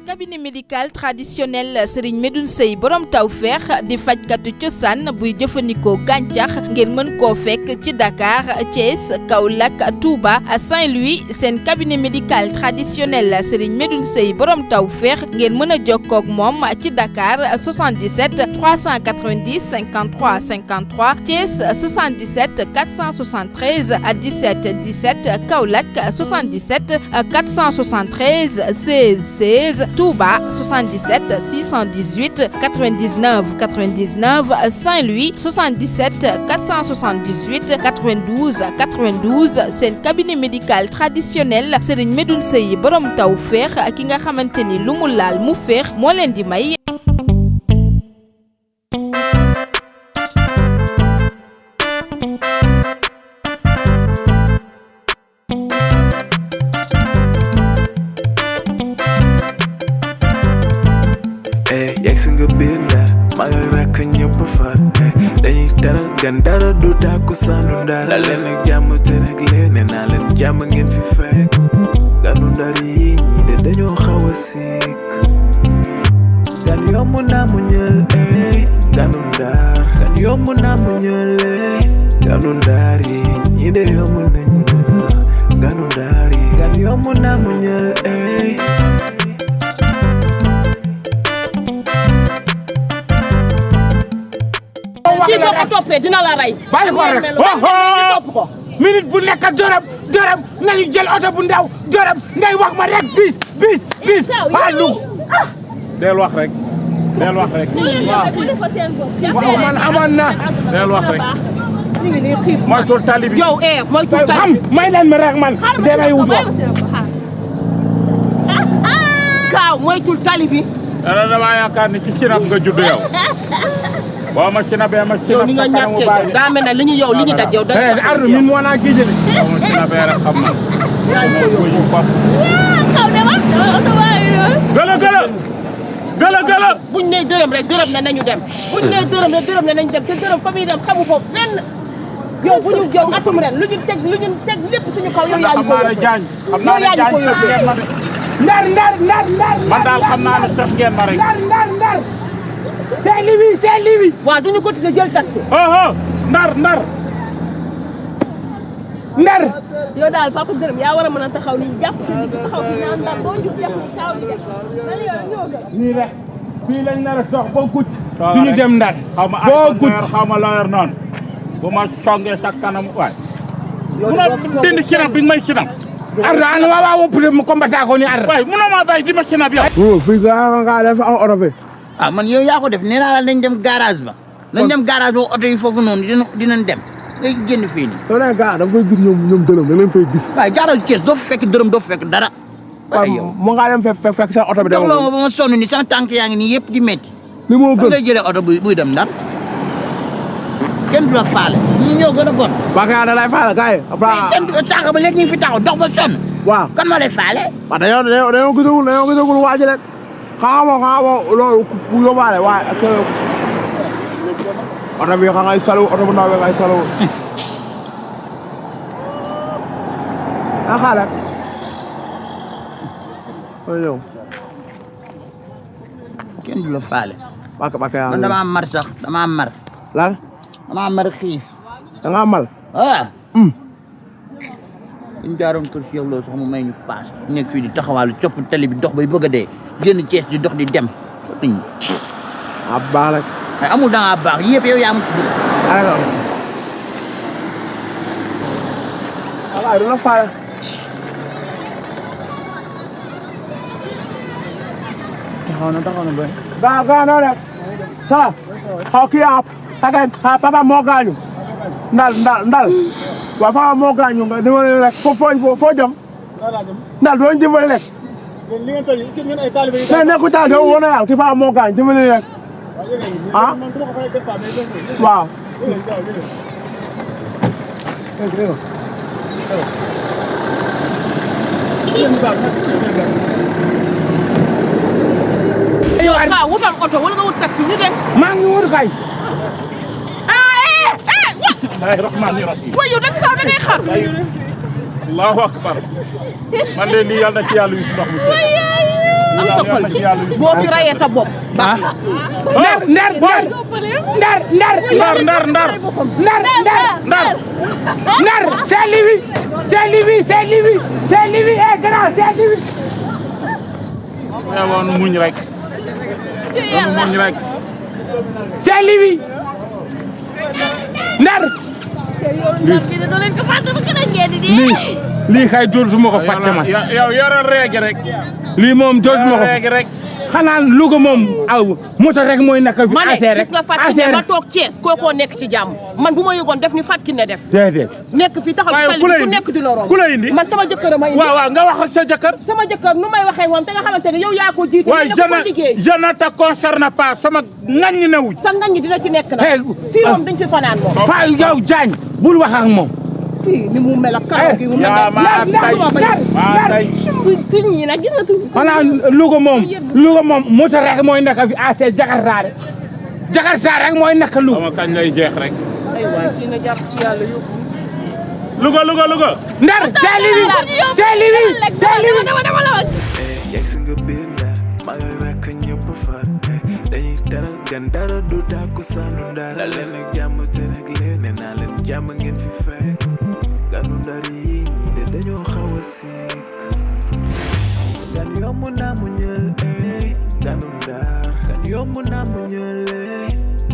cabinet médical traditionnel Serigne Medoune Seye borom tawfeex di fajkatu cosaan buy jëfandikoo gàncax ngeen mën koo fekk ci Dakar Thiès Kaolack Touba Saint-Louis seen cabinet médical traditionnel Serigne Medoune Seye borom tawfeex ngeen mën a jokkoo ak moom ci Dakar 77 390 53 53 Thiès 77 473 17 17 Kaolack 77 473 16 16 Touba 77 618 99 99 Saint-Louis 77 478 92 92 seen cabinet médical traditionnel Serigne Medoune Seye borom tawfeex ki nga xamante ni lu mu laal mu féex moo leen di may. Yegsi nga biir Ndar maa ngi rakk ñëpp far dañuy teral gan dara du tàkku saanu Ndar da leen ak jàmm te rek leen nee naa leen jàmm ngeen fi fekk ganu Ndar yi ñi de dañoo xaw a sikk gan yomb naa mu ñël ganu Ndar gan yomb naa mu ñël ganu Ndar yi ñi de yomb nañu ganu Ndar yi gan yomb naa mu ñël kii boo ko toppee dina la rey. bàyyi ko rek topp ko. minute bu nekk dërëm nañu jël oto bu ndaw dërëm ngay wax ma rek bis lu del wax rek waaw man amoon na del wax rek moytul tali bi yow moytul tali bi may leen ma rek man demay wut kaaw moytul tali bi dama yaakaar ni ci sinab nga judd yow boo ma sinabee ma sinab ni nga ñàkkee daa mel ne li ñu daj yow daj ardu min moo naa kii jële ma sinabee rek xam na gëla buñ ne dërëm rek dërëm ne nañu dem buñ ne dërëm ne nañu dem te dërëm fa muy dem xamu ko fenn yow bu ñu yow atum ren lu ñu teg lépp suñu kaw yow yaa ñu ko yóbbee ndar man daal xam naa ne sax ngeen ma rek ndar c'est Libi waaw duñu cotiser jël taxi ndar yow daal papa dërëm yaa war a mën a taxaw ni jàpp si nit taxaw fi naan ndar doo jug def ni taw di def nii rek fii lañ nar a toog boo kucc duñu dem ndar boo kucc xaw ma lawyer noonu bu ma songee sa kanam waay munoo dindi sinab bi may sinab arda an wawa woppute mo combattant ko ni arda waay munoo ma bay di ma sinab yow fii nga def am oto fi man yow yaa ko def nee naa la nañ dem garage ba nañ dem garage ba oto yi foofu noonu dinañ dem ngay génn fii nii soo nee garage dafa fay gis ñoom dërëm da leen fay gis waaye garage Thiès doo fa fekk dërëm doo fa fekk dara waaye yow mu ngaa dem fekk sa oto bi dox loo ma ba ma sonn ni sama tànk yaa ngi nii yëpp di metti li moo gën ngay jëlee oto buy dem Ndar kenn du la faale ñi ñoo gën a bon waa kay da lay faale kay kenn du sànq ba léegi ñu fi taxaw dox ba sonn waaw kan moo lay faale waaw dañoo gisagul waa ji rek xama loolu ku yóbbaale waaye ak oto bi ngay salu oto bu ndaw bi ngay salu a xaale yow kenn du la faale man dama mar sax dama mar lan dama mar xiif da nga mal ñu jaaroon kër si yow loolu sax mu may ñu paas nekk fii di taxawaalu copp tali bi dox bay bëgg a dee génn Thiès di dox di dem nit ñi baax rek amul da ngaa baax yëpp yow yaa mu ci dugg waaw du la faale taxaw na ba gaa noo def ça xaw kii papa moo gaañu ndal waaw papa moo gaañu nga dimbali rek foo jëm ndal doo dimbali rek mais nekkul taal doo woon na yàlla kii papa moo gaañu dimbali rek waaw yow wutal oto wala nga wut taxi ñu dem maa ngi wut kay bismillahi rahmani rahim waaye yow da ngay xar allahu akbar man de lii yàlla na ci yàlla yu si ndox mi am sa xol boo fi rayee sa bopp baax na Ndar c'est lui eh grand c'est lui yaa woon muñ rek muñ rek c'est lui Ndar lii kay dóor su ma ko fàtte ma yow yore reegi rek lii moom dóor su ma ko reegi rek xanaa Louga moom aw moto rek mooy naka fi ma ne affaire rek gis nga Fatou Kiné ma toog Thiès kookoo nekk ci jàmm man bu ma yëgoon def ni Fatou Kiné def déedéet nekk fi taxaw ci tali bi ku nekk di la romb ku la indi man sama jëkkër ma indi waaw nga wax ak sa jëkkër sama jëkkër nu may waxee moom te nga xamante ne yow yaa ko jiite waaye nga ko liggéey je ne te concerne pas sama ngañ newu sa ngañ dina ci nekk nag fii moom dañ fi fanaan moom fa yow Diagne bul wax ak moom fii ni mu mel ak kanam gi mu mel yaa maa tay tuñ yi nag gis nga tuñ. xanaa Louga moom moto rek mooy naka fi affaire Jakarta rek mooy naka Louga sama kañ lay jeex rek ay waay kii na jàpp ci yàlla yóbbu Louga Ndar c'est lui yegg si nga biir Ndar maa ngi rakk ñëpp far dañuy teral gan dara du tàkku sànnu Ndar la leen ak jàmm te rek leen nee naa leen jàmm ngeen fi fekk ganu Ndar yi ñii de dañoo xaw a sikk gan yomb naa mu ñël ganu Ndar gan yomb naa mu ñël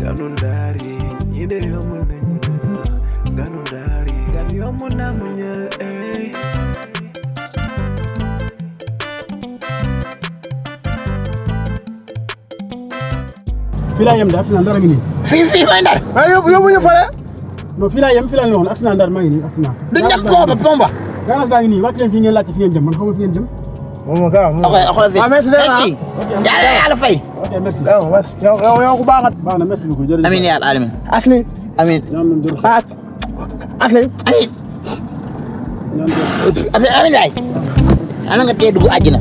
ganu Ndar yi ñii de yomb nañ mu ñël ganu Ndar yi gan yomb naa mu ñël fii laa yem de accident Ndar a ngi nii. fii mooy Ndar. waaye yóbbu ñu fële. non fii laa yem fii laa leen waxoon accident Ndar maa ngi nii accident. du ñàkk pomba. garage baa ngi nii wàcc leen fii ngeen laajte fi ngeen jëm man xaw ma fi ngeen jëm. moom gaaw moom. merci. yàlla fay. ok merci. yow ku baax baax na merci beaucoup jërëjëf. amiin yaa alamin. Asli. amiin. Asli. amiin. amiin waay. yàlla nga tee dugg àjjana.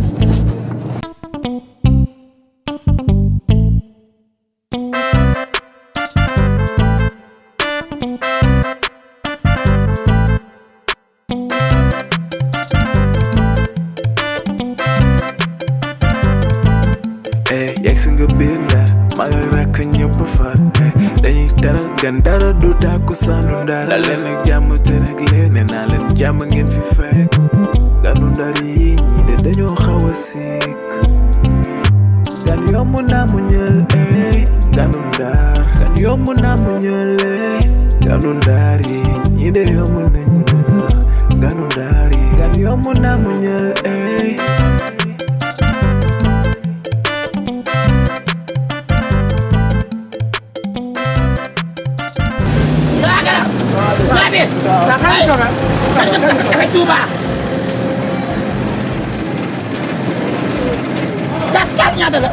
yegg si nga biir Ndar maa ngi rakk ñëpp far dañuy teral gan dara du tàkku sànnu Ndar la leen ak jàmm te rek leen nee naa leen jàmm ngeen fi fekk ganu Ndar yi ñii de dañoo xaw a sikk gan yomb naa mu ñël ganu Ndar gan yomb naa mu ñël ganu Ndar yi ñii de yomb nañ mu ñël ganu Ndar yi gan yomb naa mu ñël gas ñaata la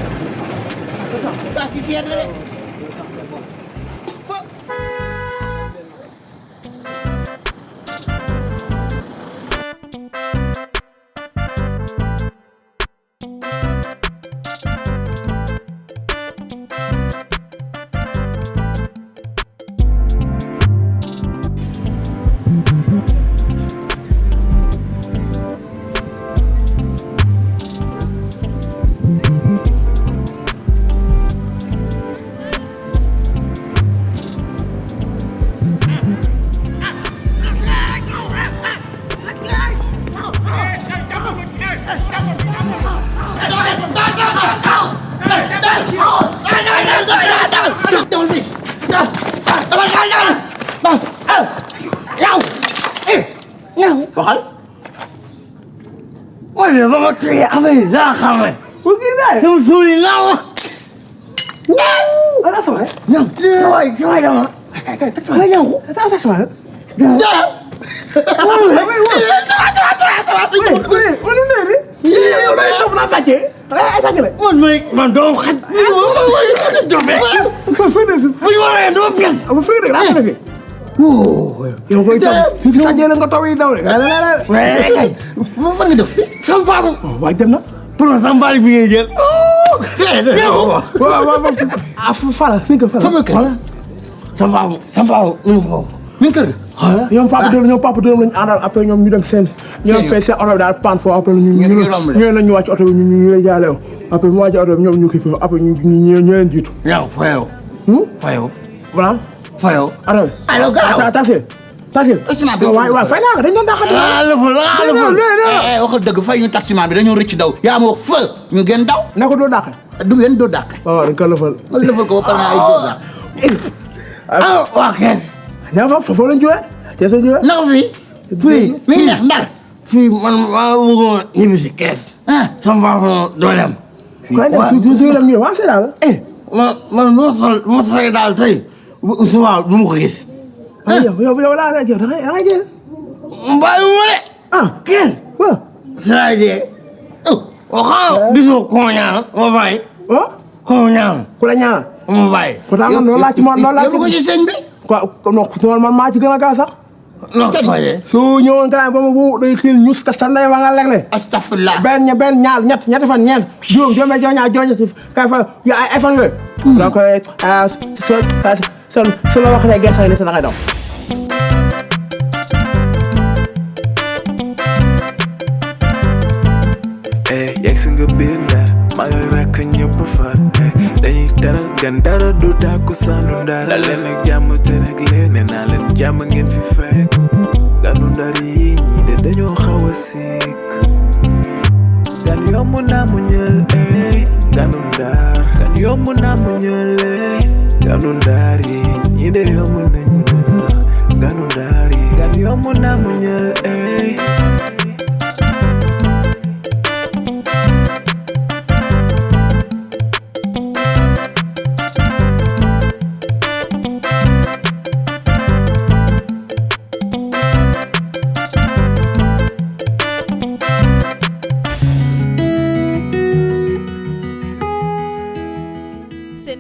gas yi seer na de waxal. waaye ba ma tëjee affaire yi daa xamee. bu gisee. sama suul yi naaw. ala sama ye. sama dama. sama ñangu. sama ye. man doo xaj. yow koy taw fii sànjee la nga taw yi daw rek. fan nga def. sama papa. waaye dem na. pour sama mbaari bi ngay jël. waaw Fala fi nga Fala. sama kër. sama papa. mi ngi kër ga. ñoom papa dërëm lañu àndal après ñoom ñu dem seen ñoom fay seen oto bi daal panne foofu après ñu lañ ñu wàcc oto bi ñu lay jaale après mu wàcc oto bi ñoom ñu kii foofu après ñu leen jiitu yow fayoo voilà fayoo oto bi allo gaaw tasir taximan bi waaw fay naa ko dañ doon daaxal waxal dëgg fay ñu taximan bi dañoo rëcc daw yaa ma wax fë ñu gën daw ne ko doo dàqe du ngeen doo dàqe waaw dañ ko lëfal nga lëfal ko ba pare naa ay doo dàq waa kenn ñaa fa foofu lañ jógee te sa jógee naka fii mi ngi neex ndar fii man maa bëggoon ñibbi si kees sama baax doo dem koy dem su dem ñu waa see daal man moo sol daal tey suba du ma ko gis yow laa la jël da ngay jël mbaayu ma de kenn saa jee o xaa gisoo ko ñaan ma bàyyi ko ñaan ku la ñaan ma bàyyi ko taa noonu laa ci yóbbu ko ci sëñ bi non man maa ci gën a gaaw sax noo ko fayee soo ñëwoon gars yi ba ma bu day xiin ñus ka sa ndey wa nga lekk le astafurlah benn ñaar ñetti fan ñeent juróom joome joñaa joña ci kay fa yu ay fan yooyu donc su la waxee gerte gi sa da ngay daw yegg si nga biir ndar maa ngi rakk ñëpp far dañuy teral gan dara du tàkku saanu ndar la leen ak jàmm te rek leen ne naa leen jàmm ngeen fi fekk ganu ndar yi ñii de dañoo xaw a sikk gan yomb naa mu ñël ganu ndar gan yomb naa mu ñël ganu ndar yi ñii de yomb nañ mu ñël ganu ndar yi gan yomb naa mu ñël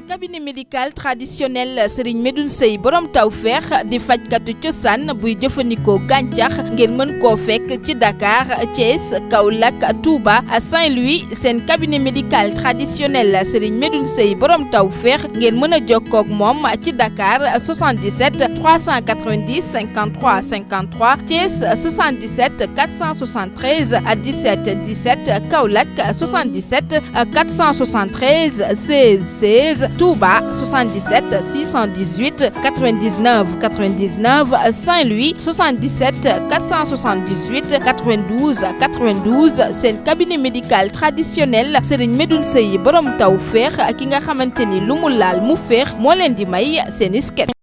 cabinet médical traditionnel Serigne Medoune Seye borom tawfeex di fajkatu cosaan buy jëfandikoo gàncax ngeen mën koo fekk ci Dakar Thiès Kaolack Touba Saint-Louis seen cabinet médical traditionnel Serigne Medoune Seye borom tawfeex ngeen mën a jokkoo ak moom ci Dakar 77 390 53 53 Thiès 77 473 17 17 Kaolack 77 473 16 16 Touba 77 618 99 99 Saint-Louis 77 478 92 92 seen cabinet médical traditionnel Serigne Medoune Seye borom tawfeex ki nga xamante ni lu mu laal mu féex moo leen di may seen isket